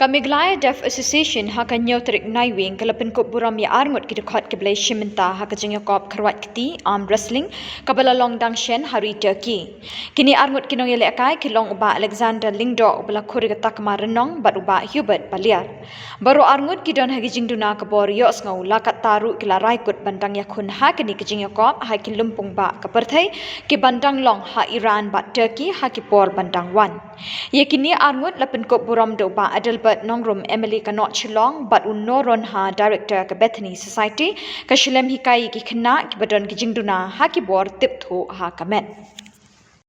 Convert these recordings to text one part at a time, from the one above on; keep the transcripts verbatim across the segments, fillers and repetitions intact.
Ka Meghalaya Deaf Association ha ka hynñiew tarik Naiwieng ka la pynkup burom ïa arngut ki dkhot kiba la shim bynta ha ka jingïakop kharwait kti, arm wrestling, kaba la long dang shen ha ri Turkey. Kine arngut ki nongïalehkai ki long u Bah Alexander Lyngdoh uba la khur ïa ka takma rnong bad u Bah Hubert Paliar. Baroh arngut ki don ha ki jingduna ka bor ïohsngew, la katta ruh ki la rai kut ban dang ïakhun ha kane ka jingïakop ha ki lympung bah ka pyrthei, ki ban dang long ha Iran bad Turkey ha ki por ban dang wan. Ïa kine arngut la pynkup burom da u Bah Adelbert Nongrum, M L A ka North Shillong, bad u Noron Ha, Director ka Bethany Society, ka shlem hikai ïa ki khynnah kiba don ki jingduna ha ki bor tip thuh ha ka met.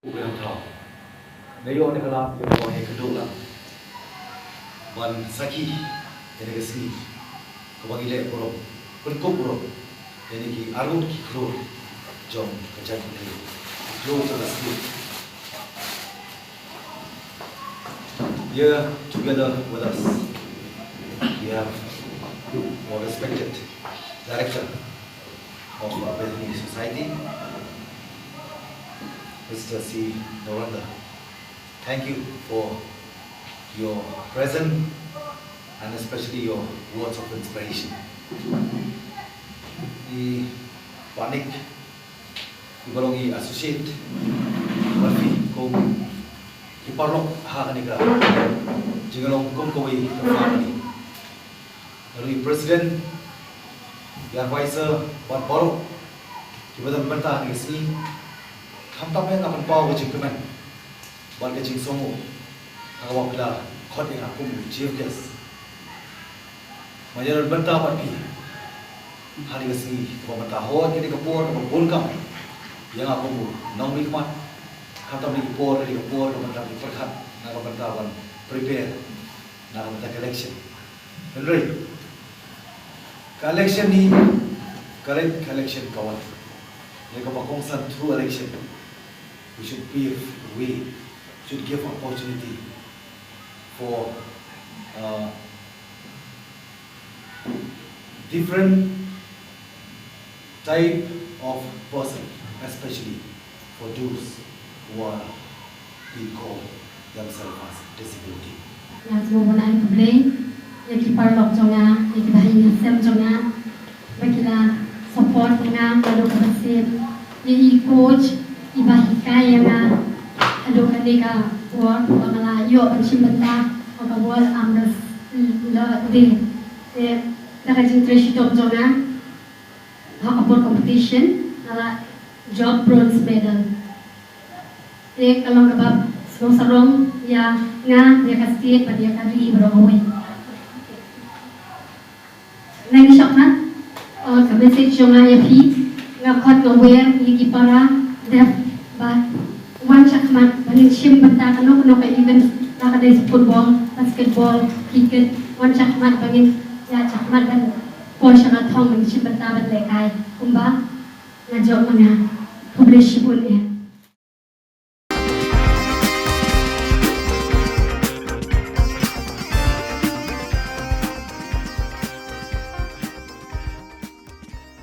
Nga ïoh ne ka lad ïa ka kyrduh lang ban sakhi ïa kane ka sngi kaba ngi leh burom, pynkup burom ïa kine ki arngut ki khlur jong ka jaitbynriew, ki khlur jong ka state. Here together with us, we have our respected director of our Bethany Society, Mister C Noranda. Thank you for your presence and especially your words of inspiration. I Bah Nick, i ba long i associate, bad phi kum ki paralok ha kane ka jinglong kum kawei ka family. Nga ruh i president, i advisor, bad baroh kiba don bynta ha kane ka sngi. Khamtam eh nga pynpaw ka jingkmen bad ka jingsngew ha kaba phi la khot ïa nga kum u chief guest. Nga ïadon bynta bad phi ha kane ka sngi kaba mynta, hooid kane ka por kaba bun kam ïa nga kum u nongmihkhmat. Khamtam kane ka por, kane ka por kaba mynta phi pyrkhat na ka bynta ban prepare na ka bynta ka election. Hynrei ka election ni, ka leit ka election ka wan. Ïa kaba kongsan through election, we should pave way, we should give opportunity for, uh, different type of person, especially for those who are being called themselves as disability. Nga sngewbha ban ai khublei ïa ki paralok jong nga, ïa ki bahaïing hasem jong nga, ba ki la support ïa nga naduh kaba sien, ïa i coach i ba hikai ïa nga haduh kane ka por ba nga la ïoh ban shim bynta ha ka World Arm Wrestling Day. Te da ka jingtrei shitom jong nga ha ka por competition, nga la jop bronze medal. Te ka long kaba sngewsarong ïa nga, ïa ka state bad ïa ka ri baroh kawei. Ngi shakhmat, uh, ka message jong nga ïa phi, nga khot nga wer ïa ki para deaf ba wan shakhmat ba ngin shim bynta kano kano ka event, la ka dei football, basketball, cricket, wan shakhmat ba ngin ïa shakhmat ban poi sha ka thong ban shim bynta ban lehkai kumba nga jop ma nga. Khublei shibun eh.